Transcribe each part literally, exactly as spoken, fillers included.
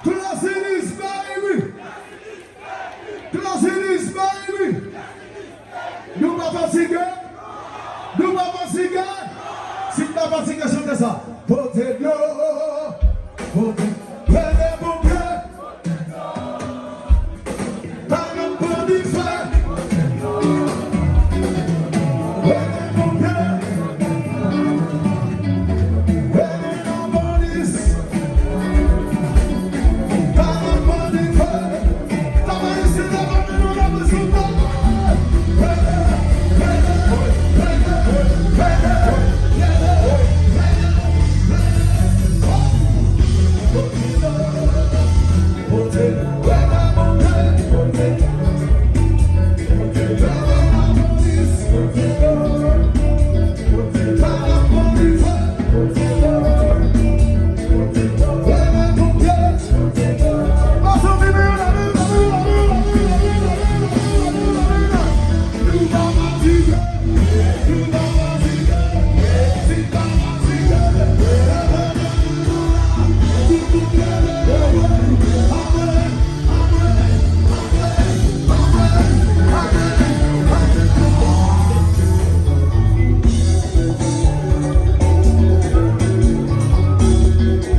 Classinis, baby! Classinis, baby! Nou pa fatige? Nou pa fatige? Si n pa fatige, chante sa. Pote dlo, pote, rele Bondye. Pa nan pran dife. Rele Bondye. Rele lapolis. Pa nan pran dife.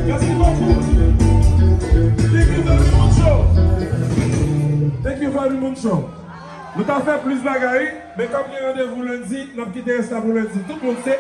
Mèsi bokou. Thank you very much, yo. Thank you very much, yo. Nou ta fè plis bagay, men kòm gen randevou lendi, n ap kite rès la pou lendi. Tout moun se.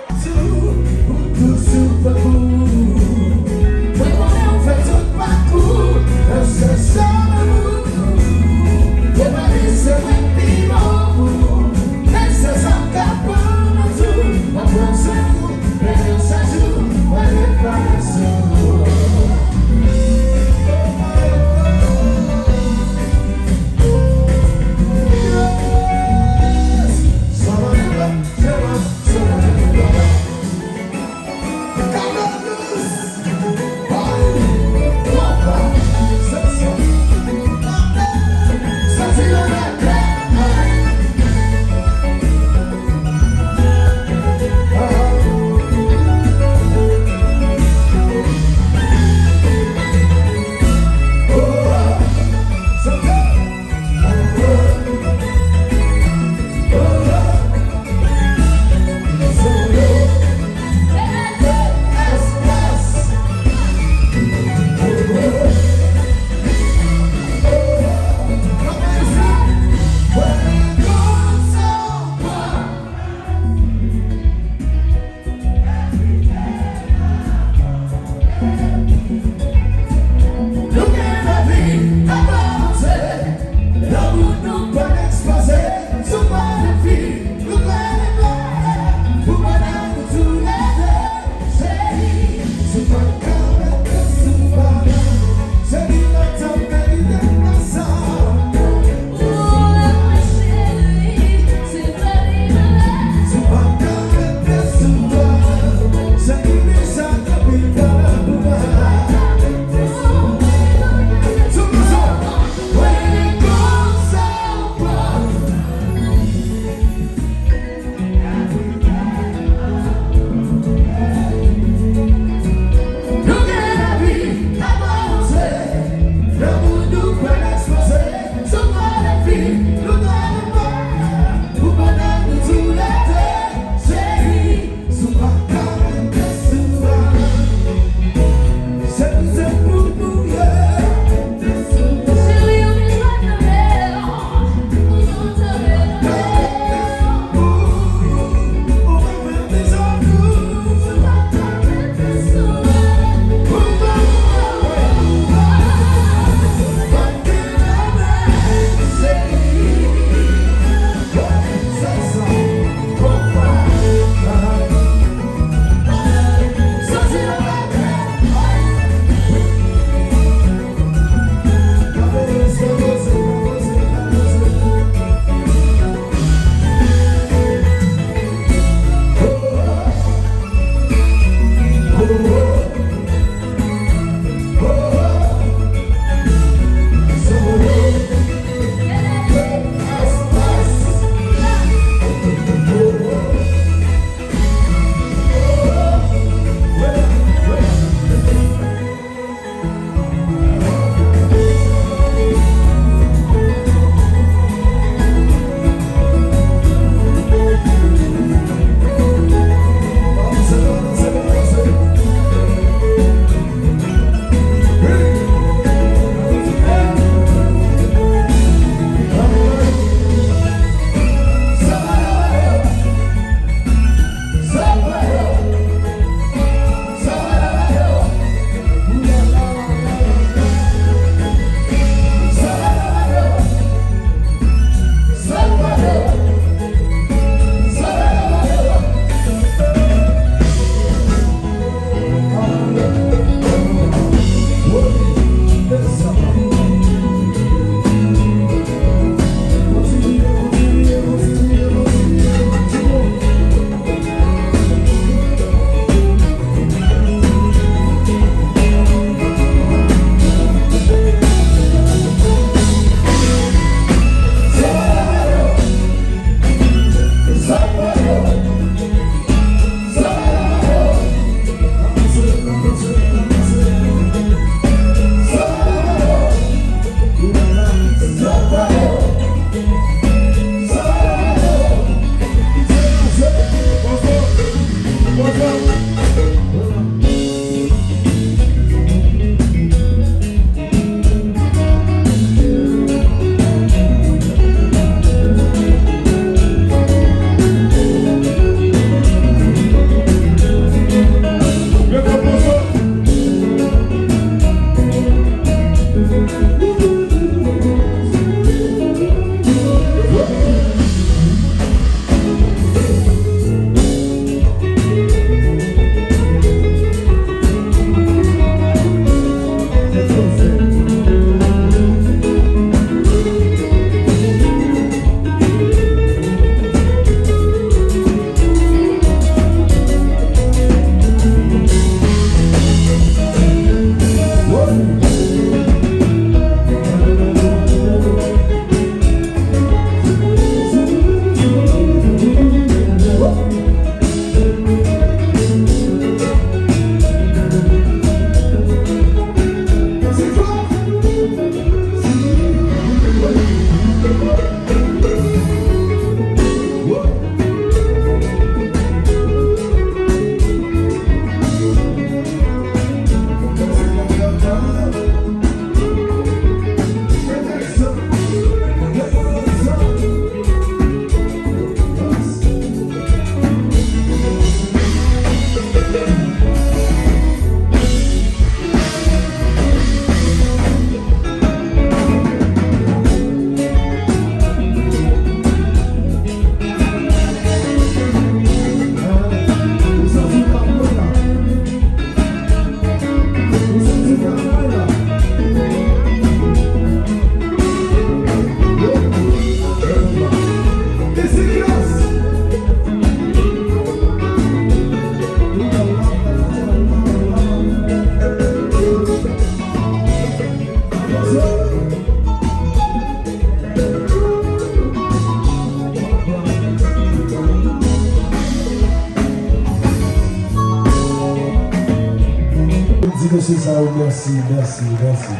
Mesye sa yo, mèsi, mèsi, mèsi.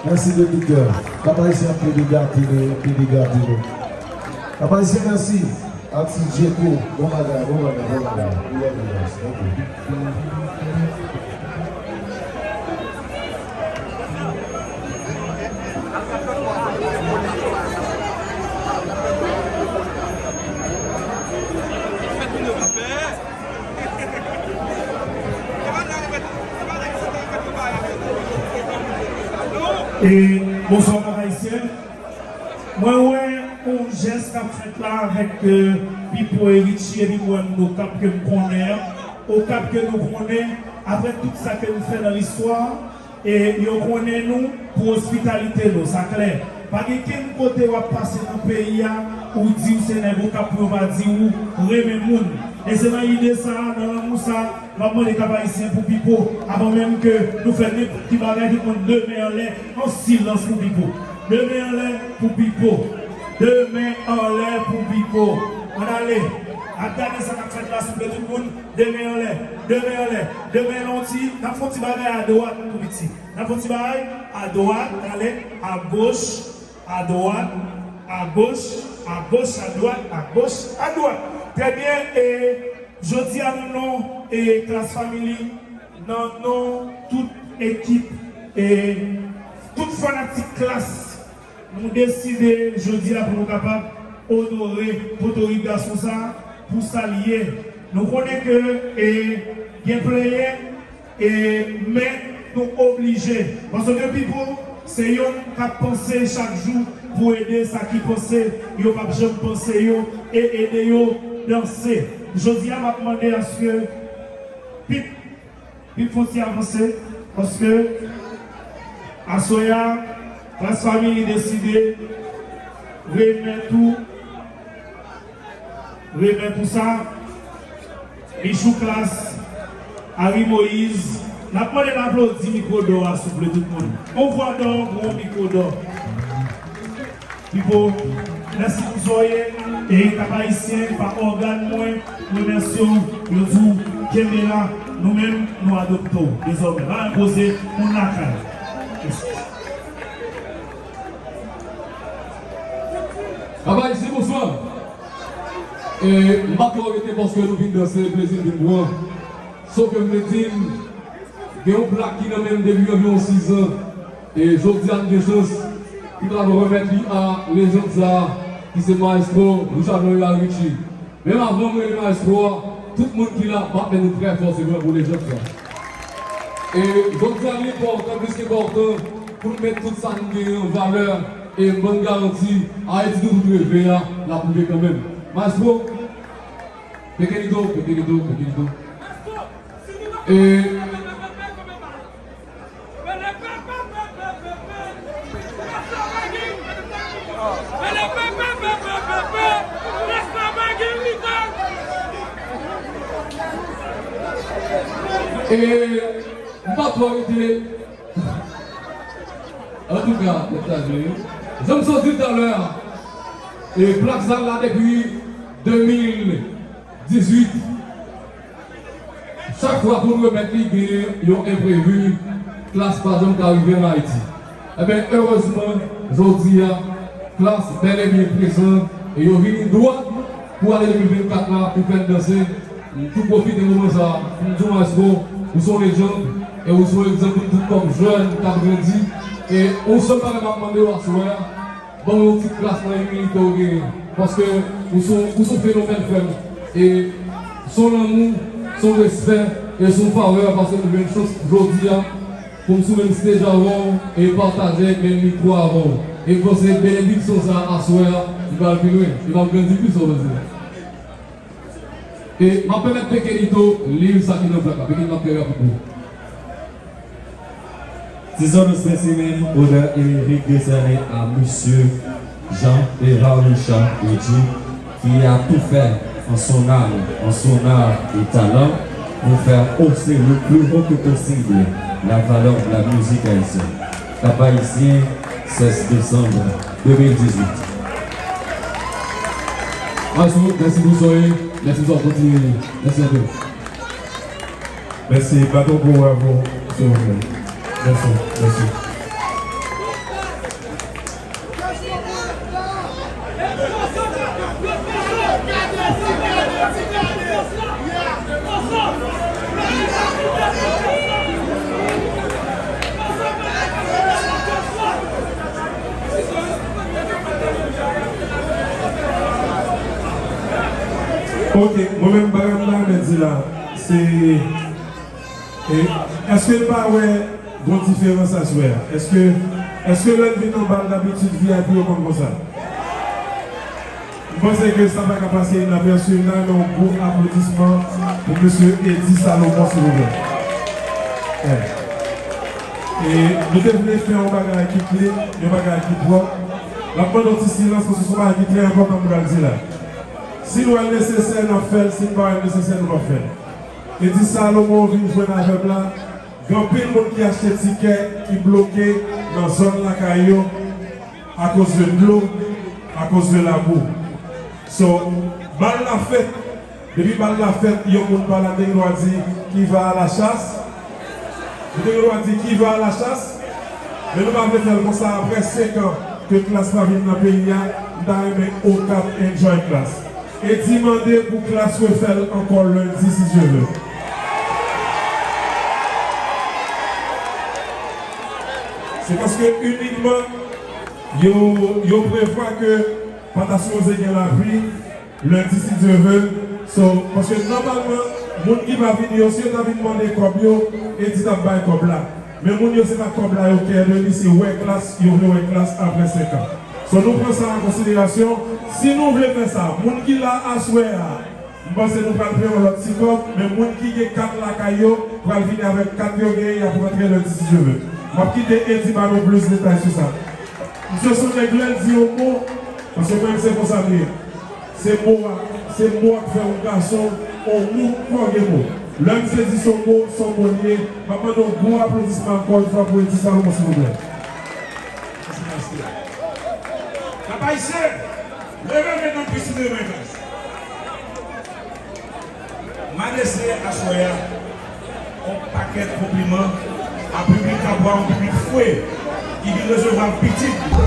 Mèsi de tout kè. Kap Ayisyen ap plede gate nou, ap plede gate nou. Kap Ayisyen, mèsi. Atis Djeko, bon bagay, bon bagay, bon bagay. We love you guys. Thank you. E, bonswa, Kap Ayisyen. Mwen wè yon jès k ap fèt la avèk, euh, Pipo e Richie, epi mwen, Okap ke m konnen an, Okap ke nou konnen, apre tout sa ke nou fè nan listwa, e yo konnen nou pou ospitalite nou, sa klè. Pa gen kenn kote w ap pase nan peyi a, ou di w se nèg Okap pou yo pa di w renmen moun. E se nan ide sa a, nan lanmou sa a, m ap mande Kap Ayisyen pou Pipo, avan menm ke nou fè nenpòt ki bagay, tout moun de men anlè, an silans pou Pipo. De men anlè pou Pipo. De men anlè pou Pipo. Ann ale. Ap gade sa k ap fèt la, souple tout moun. De men anlè. De men anlè. De men anlè, on ti, n ap fè on ti bagay adwat pou piti. N ap fè on ti bagay adwat, ale, agoch, adwat, agoch, agoch, adwat, agoch, adwat. Trè byen, e jodi a nan non, e Class Family, nan non tout ekip, e tout fanatik Class, nou deside jodi a pou nou kapab onore potorik gason sa a pou sa l ye. Nou konnen ke, e, gen plenyen, e, men nou oblije. Paske Pipo se yonn k ap panse chak jou pou ede sa ki panse yo p ap janm panse yo e ede yo danse. Jodi a, m ap mande aske Pip Pip fon ti avanse, paske aswè a, Class Family deside remèt ou, remèt ou sa, Michou Class, Harry Moïse. N ap mande n aplodi mikwo dò a, souple, tout moun. On vwa dò, on mikwo dò. Pipo, mèsi pou sa w ye. E Kap Ayisyen, pa ògàn mwen, m remèsye w. Yo di w kenbe la, nou menm, nou adopte w dezòmè. Pa enpoze moun lakay. Kap Ayisyen, bonswa. E, m pa twò rete paske nou vin danse, plezi m vin pran. Sa ke m vle di, gen yon plak ki nan men m depi anviwon sis an. E jodi a, m gen chans pou ta remèt li a lejann sa a, ki se Maestro Richard Henry Richie. Men avan m rele Maestro a, tout moun ki la, bat men nou trè fò, silvouplè, pou lejann sa a. E jodi a, li enpòtan, plis ke enpòtan, pou nou met tout sa nou genyen an valè, e m ban n garanti, Ayiti nou tout reve a, l ap rive kanmenm. Maestro, pekenito, pekenito, pekenito. E E m pa twò rete. Antouka, mèt sa jwe. Jan m sot di talè a, e plak sa la depi de mil dizuit. Chak fwa pou n remèt li, gen yon enprevi, Class pa janm ka rive ann Ayiti. Enben, erezman, jodi a, Class bèl e byen prezan, e yo vini dwat pou ane de mil vennkat la, pou fè n danse. M tou pwofite moman sa a pou m di w, Maestro, ou se yon lejann, e ou se yon egzanp pou n tout kòm jèn k ap grandi. E yon sèl bagay m ap mande w aswè a, ban m yon ti Class nan imilite w genyen. Paske ou se, ou se yon fenomèn, frè m. E se yon lanmou, se yon respè, e se yon favè, paske m jwenn chans jodi a pou m sou menm stage avè w e pataje menm mikwo avè w. E m panse benediksyon sa a aswè a, li pral pi lwen. E m ap grandi plis, w panse. E m ap pèmèt Pekenito li sa ki nan plak la. Pekenito ap fè rapid pou ou. Titre de spécimen, honneur et mérite décerné à Monsieur Jean Hérard Richard Richie, qui a tout fait en son âme, en son art et talent pour faire hausser le plus haut que possible la valeur de la musique haïtienne. Cap-Haïtien, seize décembre deux mille dix-huit. Maestro, mèsi pou sa w ye. Mèsi pou sa w kontinye. Mèsi anpil. Mèsi, bat yon gwo bravo, silvouplè. Mèsi, mèsi. Ok, mwen menm, bagay m ta renmen di la, se, e, èske n pa wè gon diferans aswè a? Èske, èske lè n vin anba l, dabitid V I P yo konn konsa? M panse ke sa pa ka pase inapèsi. M ta renmen yon gwo aplodisman pou mesye Eddy Salomon, silvouplè. E nou te vle fè yon bagay ki klin, yon bagay ki pwòp. M ap mande yon ti silans, paske se yon bagay ki trè enpòtan m pral di la. Si n wè l nesesè, n ap fè l. Si n pa wè l nesesè, nou p ap fè l. Eddy Salomon vin jwenn avè m la. Gen anpil moun ki achte tikè, ki bloke nan zòn lakay yo akoz de dlo, akoz de labou. So, bal la fèt. Depi bal la fèt, yon moun pa la, te gen dwa di, "Qui va à la chasse?" Li te gen dwa di, "Qui va à la chasse?" Men nou pa vle fè l konsa. Apre senk an ke Klass pa vin nan peyi a, m ta renmen Okap enjoy Klass. Eddy mande pou Klass refè l ankò lendi, si Dye vle. Se paske inikman yo, yo prevwa ke pa ta sipoze gen lapli lendi, si Dye vle. So, paske nòmalman, moun ki pa vini yo, si yo ta vin mande kòb yo, Eddy t ap bay kòb la. Men moun yo, se pa kòb la yo care de li, se wè Klass, yo vle wè Klass apre senk an. So, nou pran sa an konsiderasyon. Si nou vle fè sa, moun ki la aswè a, m panse nou pral fè yon lòt ti kòb, men moun ki gen kat lakay yo, pral vini avèk kat yo genyen, y ap rantre lendi, si Dye vle. M ap kite Eddy ba nou plis detay sou sa. Misye, se yon nèg, lè l di yon mo, paske mwen menm se konsa m ye. Se mo a, se mo a k fè yon gason, yon moun fò gen mo. Lè misye di se yon mo, se yon mo l ye. M ap mande yon gwo aplodisman ankò yon fwa pou Eddy Salomon, silvouplè. Mèsi, mèsi. Pèp ayisyen, leve men nou, plis leve men. M adrese aswè a yon pakèt konpliman a piblik Kabwa, yon piblik fre ki vin resevwa pitit li.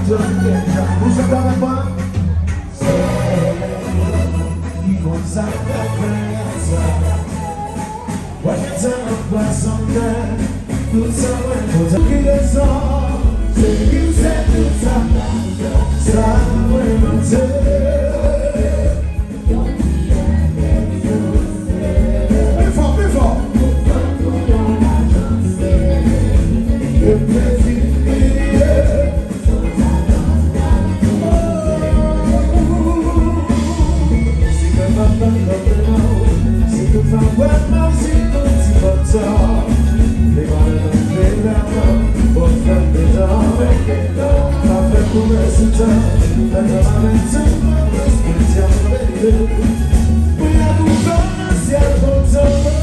Ou chante avèk mwen? Se ki konsa k ap fè sa. Wè jan m ap pase anmè, tout sa mwen kontan ki rezon, se ki se tout sa, sa mwen mande. Pi fò, pi fò. E plezi m ye. Si mwen pa t nan kòb nan, si tout fanm wè m ap si tout ti bòtò. Li pa nan kòb nan, bon fèt dedan. Pa fè koumès sou tan, fè tan avèk tout mwen, respè ti ap rete. Mwen a tout kòmansye kontan.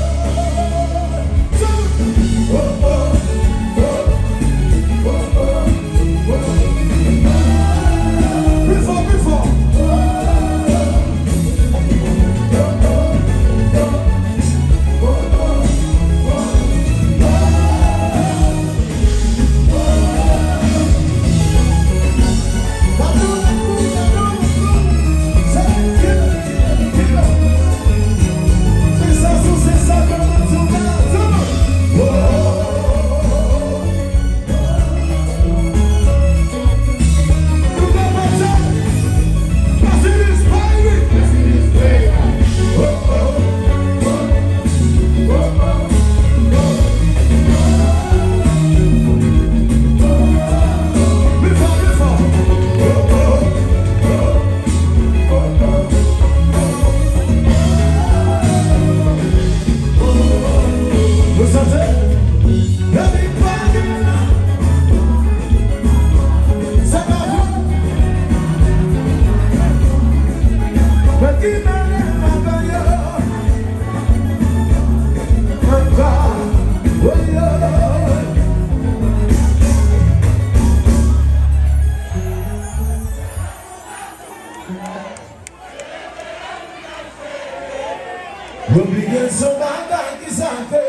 Obligasyon bagay ki sa k fè.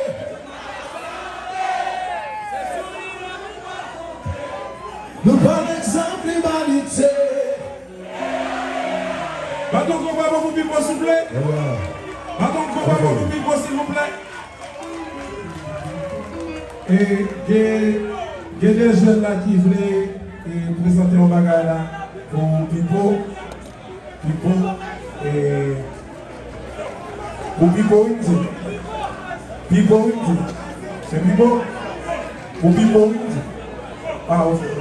Nou pran egzanp limanite. Bat yon konpa pou Pipo, souple. Bat yon konpa pou Pipo, silvouplè. E gen, gen de jèn la ki vle, e, prezante yon bagay la pou Pipo. Pipo, e, pou Pipo, wi, m di. Pipo, wi, m di. Se Pipo? Pou Pipo, wi, m di. Ah, ok.